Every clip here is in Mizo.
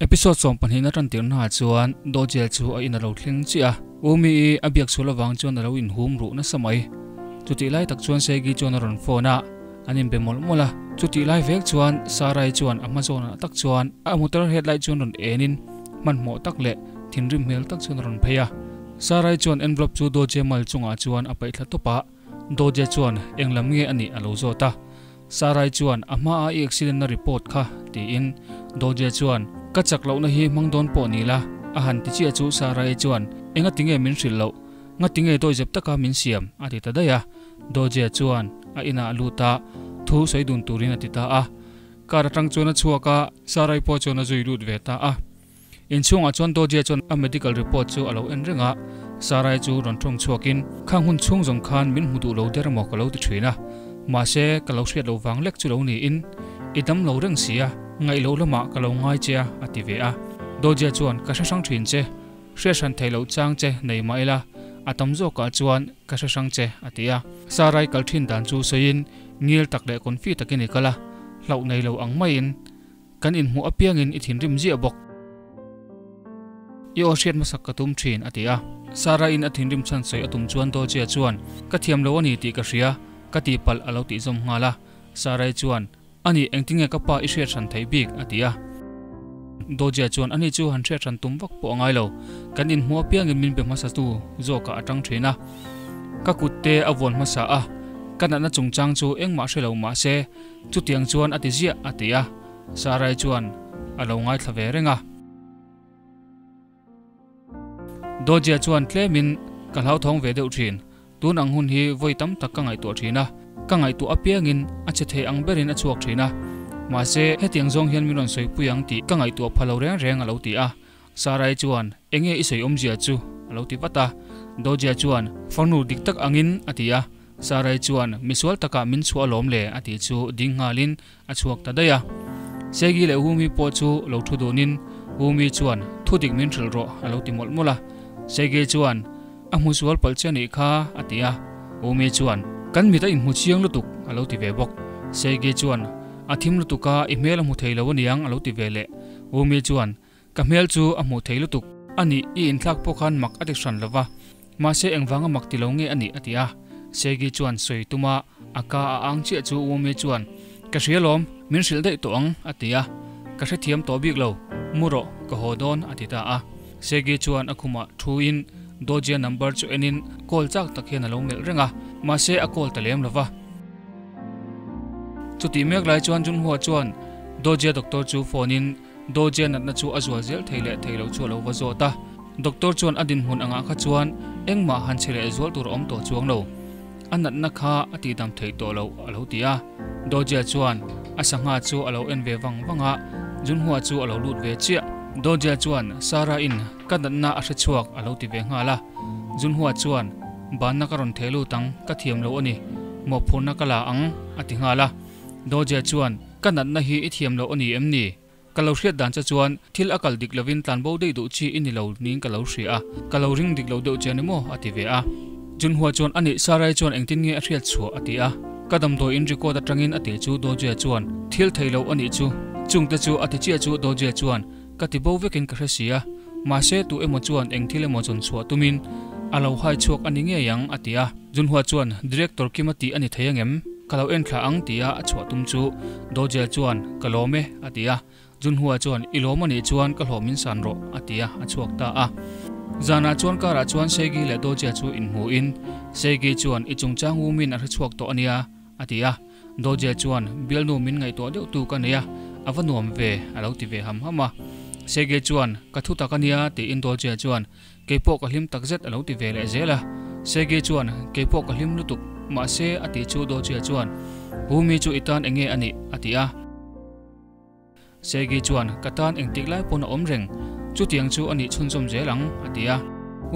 Episode 12 na tan tirna chuan Dojel chu a in alo thleng chi a Umi i a biak sul awang chuan alo in hum ru na samai chuti lai tak chuan Segi chuan a rawn phone a an in be mawlh mawlh a chuti lai vek chuan Sarai chuan a hma zawnah tak chuan a motor headlight chuan rawn enin hmanhmawh tak leh thinrim hmel tak chuan a rawn phei a Sarai chuan envelope chu Doje mal chungah chuan a paih thla tawp a Doje chuan englam nge ani alo zawt a Sarai chuan a hma a i accident na report kha tiin Doje chuan ka chak lohna hi hmang dawn pawh ni la a han ti chiah chu Sarai chuan enga tinge min hrilh loh nga tinge dawi zep taka min siam a ti ta daih a Doje chuan a inah lut a thu sawi dun turin a ti ta a car atang chuan a chhuak a Sarai pawh chuan a zui lut ve ta a inchhungah chuan Doje chuan a medical report chu alo en reng a Sarai chu rawn thawng chhuakin khang hun chhung zawng khan min hmu duh lo der emaw ka lo ti thin a mahse ka lo hriat lo vang lek chu lo niin i dam lo reng si a ngaih loh lamah ka lo ngai che a a ti ve a Doje chuan ka hre hrang thin che hriat hran thei lo chang che nei mah ila a tam zawkah chuan ka hre hrang che a ti a Sarai kal thin dan chu sawiin ngil tak leh confi takin i kal a hlauh nei lo ang maiin kan inhmuh apiangin i thinrim ziah bawk i aw hriat hmasak ka tum thin a ti a Sarai in a thinrim chhan sawi a tum chuan Doje chuan ka thiam lo ani tih ka hria ka ti palh alo tih zawm nghal a Sarai chuan ani engtinge ka pa i hriat hran thei bik a ti a Doje chuan ani chu han hriat hran tum vak pawh a ngai lo kan inhmuh apiangin min be hmasa tu zawkah a tang thin a ka kut te a vuan hmasa a ka natna chungchang chu engmah hre lo mahse chutiang chuan a ti ziah a ti a Sarai chuan a lo ngaithla ve reng a Doje chuan tlemin ka hlau thawng ve deuh thin tun ang hun hi vawi tam tak ka ngaihtuah thin a ka ngaihtuah apiangin a che thei ang berin a chhuak thin a mahse hetiang zawng hian min rawn sawi pui ang tih ka ngaihtuah pha lo reng reng alo ti a Sarai chuan enge i sawi awmzia chu alo ti vat a Doje chuan farnu dik tak angin a ti a Sarai chuan misual takah min chhuah alawm le a ti chu ding nghalin a chhuak ta daih a Segi leh Umi pawh chu lo thu dunin Umi chuan thu dik min hrilh rawh alo ti mawlh mawlh a Segi chuan a hmu sual palh che anih kha a ti a Umi chuan kan mit a inhmu chiang lutuk alo ti ve bawk Segi chuan a thim lutuk a i hmel a hmu thei lo aniang alo ti ve leh Umi chuan ka hmel chu a hmu thei lutuk ani i inthlak pawh khan mak a ti hran lova mahse engvanga mak ti lo nge ani a ti a Segi chuan sawi tuma a ka a ang chiah chu Umi chuan ka hria lawm min hrilh daih tawh ang a ti a ka hrethiam tawh bik lo mu rawh ka haw dawn a ti ta a Segi chuan a khumah thu in Dojia number chu enin call chak tak hian alo melh reng a mahse a call ta lem lova chuti mek lai chuan Junhua chuan Dojia doctor chu phone in Dojia natna chu a zual zel thei leh thei lo chu alo va zawt a doctor chuan a dinhmun angah kha chuan engmah han che leh zual tur a awm tawh chuang lo a natna kha a ti dam thei tawh lo alo ti a Dojia chuan a sangha chu alo en ve vang vang a Junhua chu alo lut ve chiah Dojia chuan Sara in ka natna a hre chhuak alo ti ve nghal a Junhua chuan banna ka rawn thei lut ang ka thiam lo ani mawhphurhna ka la ang a ti nghal a Dojia chuan ka natna hi i thiam lo ani em ni ka lo hriat dan che chuan thil a kal dik lovin tlanbo daih duh chi i ni lo niin ka lo hria a ka lo ring dik lo deuh che ani maw a ti ve a Junhua chuan ani Sarai chuan engtin nge a hriat chhuah a ti a ka damdawi in record atangin a ti chu Dojia chuan thil thei lo ani chu chungte chu a ti chiah chu Dojia chuan ka ti bo vekin ka hre si a mahse tu emaw chuan eng thil emaw zawn chhuah tumin a lo hai chhuak ani ngei ang a ti a Junhua chuan director Kim a tih ani thei angem ka lo en thla ang ti a a chhuah tum chu Dojia chuan ka lawm e a ti a Junhua chuan i lawm anih chuan ka hlawh min san rawh a ti a a chhuak ta a zanah chuan karah chuan Segi leh Dojia chu inhmuhin Segi chuan i chungchang wumin a hre chhuak tawh ania a ti a Dojia chuan bialnu min ngaihtuah deuh tu ka nei a a va nuam ve a lo ti ve ham ham a Segi chuan ka thu tak ania tiin Dojia chuan keipawh ka hlim tak zet a lo ti ve leh zel a Segi chuan keipawh ka hlim lutuk mahse a ti chu Dojia chuan Umi chu i tan enge ani a ti a Segi chuan ka tan engtik lai pawn a awm reng chutiang chu ani chhunzawm zel ang a ti a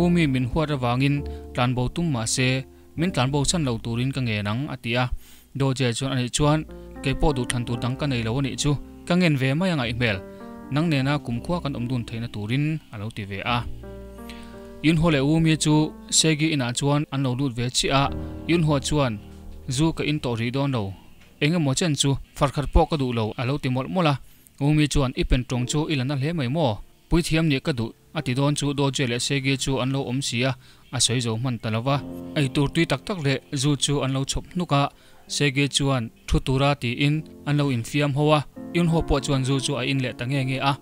Umi min huat awangin tlanbo tum mahse min tlanbo chan lo turin ka ngen ang a ti a Dojia chuan ani chuan keipawh duh thlan tur dang ka nei lo ani chu ka ngen ve mai a ngaih hmel nang nena kumkhua kan awm dun theihna turin a lo ti ve a Yunho leh Umi chu Segi inah chuan an lo lut ve chiah a Yunho chuan zu ka in tawh rih dawn lo engemaw chen chu farkhat pawh ka duh lo a lo ti mawlh mawlh a. Umi chuan i pen tawng chu i la na hle mai maw? Puithiam nih ka duh a ti dawn chu Doje leh Segi chu an lo awm si a, a sawi zo hman ta lo va. Eitur tui tak tak leh zu chu an lo chhawp hnuk a, Segi chuan thu tura tiin an lo infiam ho a, Yunho pawh chuan zu chu a in leh ta nge nge a.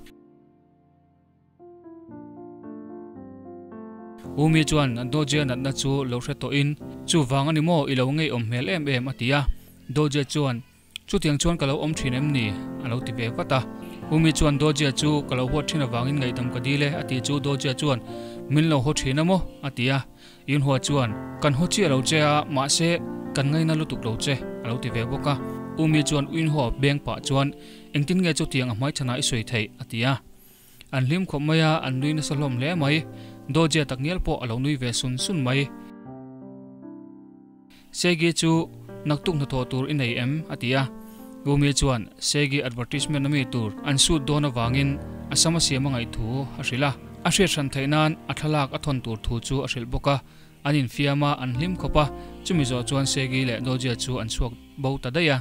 Umi chuan Doje natna chu lo hre tawhin, Chuvang a ni maw i lo ngeiawm hmel em em a ti a. Doje chuan Chutiang chuan ka lo awm thin em ni? a lo ti ve vat a. Umi chuan Dawjia chu ka lo huat thin avangin ngaihdam ka dil e a ti chu Dawjia chuan min lo haw thin a maw? a ti a. Yunhua chuan kan haw chiah lo che a, mahse kan ngaina lutuk lo che a lo ti ve bawk a. Umi chuan Yunhua beng pah chuan engtin nge chutiang a hmaichhanah i sawi theih? a ti a. An hlim khawp mai a, an nui nasa hlawm hle mai. Dawjia takngial pawh a lo nui ve sun sun mai. Segi chu naktuk hnathawh tur i nei em? a ti a. Rumi chuan Segi advertisement a mi tur an shoot dawn avangin a sam a siam a ngaih thu a hrilh a. A hriat hran theih nan a thlalak a thawn tur thu chu a hrilh bawk a. An infiam a, an hlim khawp a, chumi zawh chuan Segi leh Dojia chu an chhuak bo ta daih a.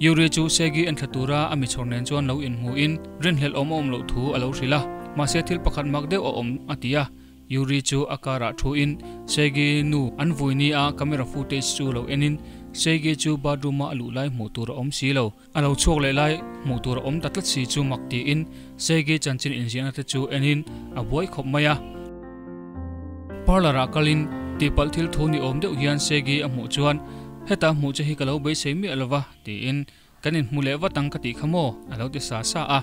Yuri chu Segi en thla tura a mi chhawr nen chuan lo inhmuhin rinhlelh awm a awm loh thu a lo hrilh a, mahse thil pakhat mak deuh a awm a ti a. Yuri chu a car-ah thuin Segi nu an vui ni a camera footage chu lo enin Segi chu bathroom-a a luh lai hmuh tur a awm si lo. A lo chhuak leh lai hmuh tur a awm ta tlat si chu mak tiin Segi chanchin inziahna te chu enin a buai khawp mai a. Parlour-ah kalin tihpalh thil thu ni awm deuh hian Segi a hmuh chuan Heta hmuh che hi ka lo beisei miah lo va, tiin kan inhmu leh vat ang ka tih kha maw? a lo ti sa sa a.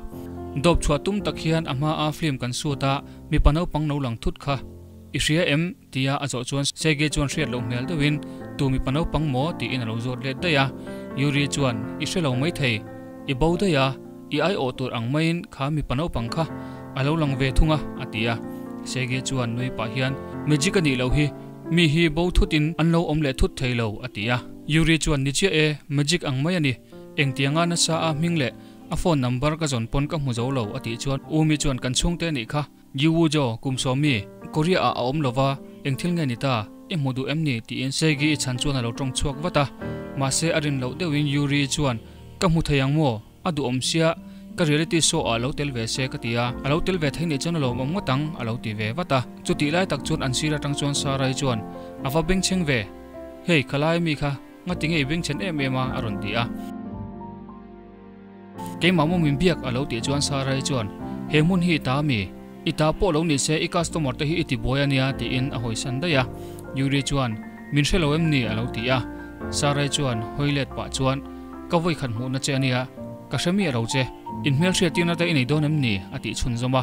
Dawp chhuah tum tak hian a hmaa film kan suat a, mipa naupang lo lang thut kha i hria em? tia a zawh chuan Sergei chuan hriat loh hmel deuhin Tu mipa naupang maw? tiin a lo zawt let daih a. Yuri chuan I hre lo maithei, i bo daih a, i aiawh tur ang maiin kha mipa naupang kha a lo lang ve thung a, a ti a. Sergei chuan nui pah hian Magic a nih loh hi, Mi hi bo thut in an lo awm leh thut thei lo, a ti a. Yuri chuan ni chiah e, magic ang mai a ni. Engtianga nasa a hming leh a phone number ka zawn pawn ka hmu zo lo, a tih chuan Umi chuan kan chhungte a nih kha. Yiwujo, kum sawmi, Korea ah a awm lo va, eng thil nge ni ta, i hmu duh em ni? tiin Seigi i chhan chuan a lo tawng chhuak vat a. Mahse a rin loh deuhin Yuri chuan, Ka hmu thei ang maw? A duhawm sia, ka reality show ah lo tel ve se ka ti a, a lo tel ve thei nih chuan a lawmawm ngawt ang a lo ti ve vat a. Chutih lai tak chuan an sir atang chuan Sarai chuan a va bengchheng ve, Hei, khalai mi kha ngati nge i bengchhen em em a a rawn ti a. Keimah maw min biak a lo tih chuan Sarai chuan, He hmun hi i ta mi? I ta pawh lo ni se i customer te hi i ti buai a nia tiin a hawisan daih a. Yuri chuan, Min hre lo em ni? a lo ti a. Sarai chuan hawi let pah chuan, Ka vawi khat hmuhna che a nia, ka hre miah lo che. In hmelhriat tirna te i nei dawn em ni? a tih chhunzawm a.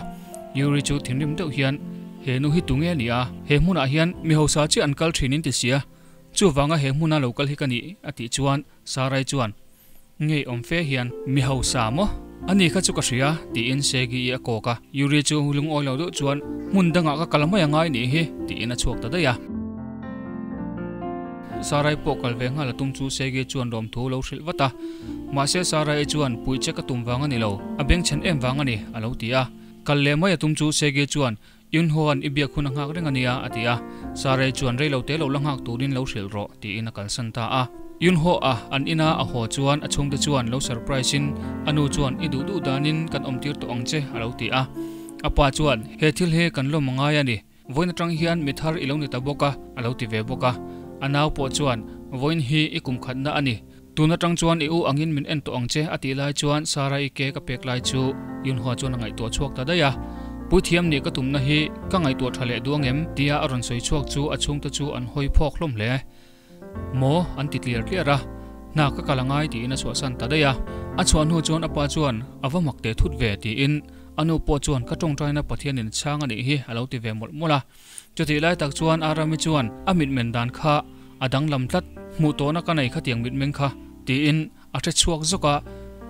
Yuri chu thinrim deuh hian, He nu hi tunge a ni a? He hmunah hian mi hausa chiah an kal thin in ti sia, chuvanga he hmuna lo kal hi ka ni a tih chuan Sarai chuan, Ngeiawm fe hian, Mi hausa maw? Ani kha chu ka hria, tiin Segi-i a kawk a. Yuri chu lungawi lo deuh chuan, Hmun dangah ka kal mai a ngai nih hi, tiin a chhuak ta daih a. Sarai pawh kal ve nghal a tum chu Segi chuan lawmthu lo hrilh vat a. Mahse Sarai chuan, Puih che ka tum vang a ni lo, a bengchhen em vang a ni, a lo ti a. Kal leh mai a tum chu Segi chuan, Yunho-a'n i biak hun a nghak reng a nia, a ti a. Sarai chuan rei lo te lo la nghak turin lo hrilh rawh, tiin a kalsan ta a. Yunho-a an ina a haw chuan a chhungte chuan lo surprise-in a nu chuan i duh duh danin kan awmtir tawh ang che, a lo ti a. A pa chuan, He thil hi kan lawm a ngai a ni. Vawiin atang hian mi thar i lo ni ta bawk a, a lo ti ve bawk a. A nau pawh chuan, Vawiin hi i kum khatna a ni. Tun atang chuan i u angin min en tawh ang che a tih lai chuan Sarah i ke ka pek lai chu Yunhua chuan a ngaihtuah chhuak ta daih a. Puithiam nih ka tumna hi ka ngaihtuah tha leh duh angem? tia a rawn sawi chhuak chu a chhungte chu an hawi phawk hlawm hle. Maw? an ti tliar tliar a. Hna ka kal angai tiin a chhuahsan ta daih a. A chhuah hnu chuan a pa chuan a va mak teh thut ve tiin a nu pawh chuan ka tawngtaina Pathianin chhang a nih hi a lo ti ve mawlh mawlh a. Chutih lai tak chuan Arami chuan a mitmen dan kha a danglam tlat, hmuh tawhna ka nei khatiang mitmeng kha, tiin a hre chhuak zawk a,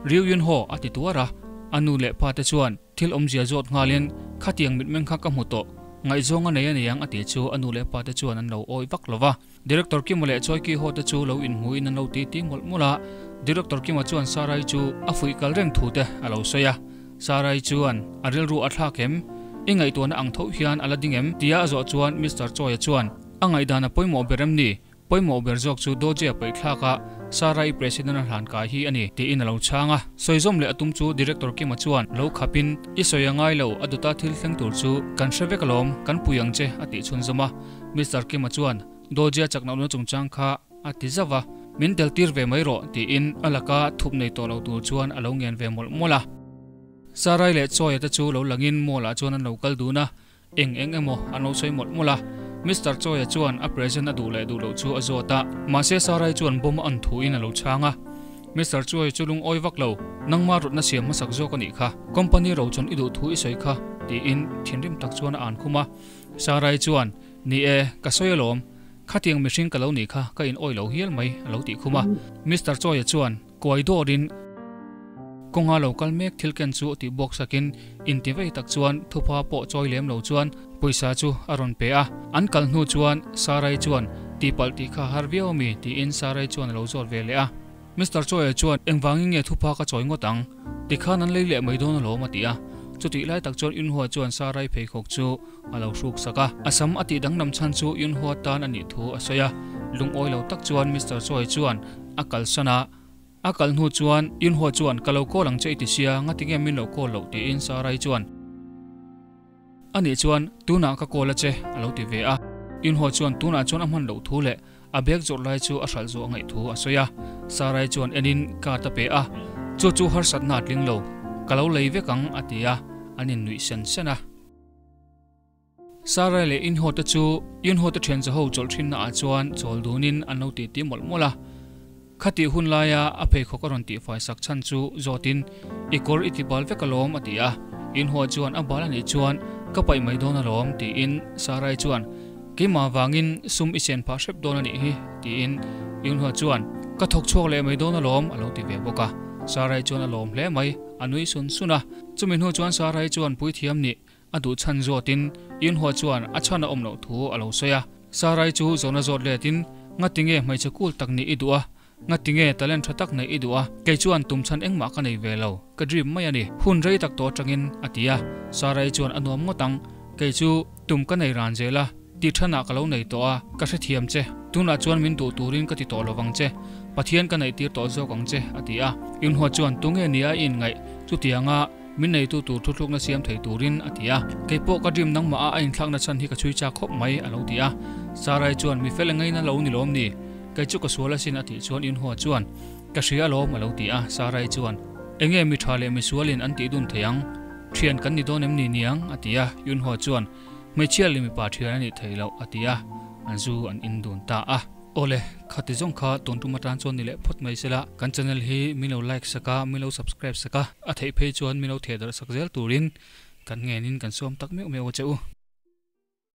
Ryu Yun Ho a ti tuar a. A nu leh pa te chuan thil awmzia zawt nghalin khatiang mitmeng kha ka hmu tawh, ngaihzawng a nei a niang a tih chu a nu leh pa te chuan an lo awih vak lo va. Director Kima leh Choi Ki Ho te chu lo inhmuhin an lo ti ti mawlh mawlh a, Director Kima chuan Sarai chu a fuih kal reng thu te a lo sawi a. Sarai chuan a rilru a thlak em? I ngaihtuahna ang tho hian a la ding em? tia a zawh chuan Mister Choi-a chuan a ngaihdan a pawimawh ber em ni? Pawimawh ber zawk chu Doje a paih thlak a, Sarah-i President a hlan kai hi a ni, tiin a lo chhang a. Sawi zawm leh a tum chu Director Kima chuan lo khapin, I sawi a ngai lo, a dawta thil thleng tur chu kan hre vek alawm, kan pui ang che, a tih chhunzawm a. Mister Kima chuan, Dawjia chak nauhna chungchang kha a ti zauh a, Min tel tir ve mai rawh, tiin a laka thup nei tawh lo tur chuan a lo ngen ve mawlh mawlh a. Sarai leh Chawia te chu lo langin mall ah chuan an lo kal dun a, Eng eng emaw an lo sawi mawlh mawlh a, Mister Chawia chuan a present a duh leh duh loh chu a zawt a, mahse Sarai chuan bomb a an thuin a lo chhang a. Mister Chawia chu lungawi vak lo, Nangma rawtna siam hmasak zawk a nih kha, company ro chuan i duh thu i sawi kha, tiin thinrim tak chuan a an khum a. Sarai chuan, Ni e, ka sawi alawm, khatiang mihring ka lo nih kha ka in awi lo hial mai, a lo tih khum a. Mister Chawia chuan, Kuai dawrin kawnga lo kal mek thil ken chu tih buak sakin inti vei tak chuan thupha pawh chawi lem lo chuan pawisa chu a rawn pe a. An kal hnu chuan Sarai chuan tihpalh tih kha har viau ami tiin Sarai chuan a lo zawt ve leh a. Mister Chawia chuan engvangin nge thupha ka chawi ngawt ang? Tikhan an lei leh mai dawn alawm a ti a. Chutih lai tak chuan Yunhua chuan Sarai pheikhawk chu a lo hruk sak a. A sam a tih danglam chhan chu Yunhua tan a nih thu a sawi a. Lungawi lo tak chuan Mister Chawia chuan a kalsan a, a kal hnu chuan Yunhua chuan ka lo call ang che i ti sia, ngati nge min lo call loh tiin Sarai chuan a nih chuan tunah ka call a che a lo ti ve a. Yunhua chuan tunah chuan a hman loh thu leh a bag zawrh lai chu a hralh zawh a ngaih thu a sawi a. Sarai chuan enin card a pe a, chu chu harsatna a tling lo, ka lo lei vek ang a ti a, an innuih sen sen a. Sarai leh Inho te chu Yunho te thian zaho chawlh thinna ah chuan chawl dunin an lo titi mawlh mawlh a. Khatih hun laia a pheikhawk a rawn tihfai sak chhan chu zawtin, I kawr i ti bal vek alawm a ti a. Yunho chuan a bal anih chuan ka paih mai dawn alawm tiin Sarai chuan Keimah vangin sum i sen phah hrep dawn anih hi tiin Yunho chuan Ka thawk chhuak leh mai dawn alawm a lo ti ve bawk a. Sarai chuan a lawm hle mai, a nui sun sun a. Chumi hnu chuan Sarai chuan puithiam nih A duh chhan zawtin Yunhua chuan a chhan a awm loh thu a lo sawi a. Sarai chu zawhna zawt letin, Ngati nge hmeichhe kul tak nih i duh a? Ngati nge talent tha tak neih i duh a? Kei chuan tum chhan engmah ka nei ve lo, ka dream mai a ni. Hun rei tak tawh atangin a ti a. Sarai chuan a nuam ngawt ang, Kei chu tum ka nei ran zel a, tih thanah ka lo nei tawh a, ka hrethiam che. Tunah chuan min duh turin ka ti tawh lovang che, Pathian ka neihtir tawh zawk ang che, a ti a. Yunhua chuan tunge nia i inngaih chutianga Min neitu tur thuthlukna siam thei turin a ti a. Kei pawh ka dream nangmah a a inthlakna chhan hi ka chhui chak khawp mai a lo ti a. Sarai chuan mi fel engaina lo ni lawm ni? Kei chu ka sual asin a tih chuan Yunhua chuan ka hria alawm a lo ti a. Sarai chuan Enge mi tha leh mi sualin an tih dun thei ang? Thian kan ni dawn em ni niang? a ti a. Yunhua chuan Hmeichhia leh mipa thian a nih thei loh a ti a. An zu an in dun ta a. Awle, khati zawng kha tun tum atan chuan ni leh phawt mai sela, kan channel hi min lo like sak a, min lo subscribe sak a, a theih phei chuan min lo theh darh sak zel turin kan ngenin kan sawm tak meuh meuh a che u.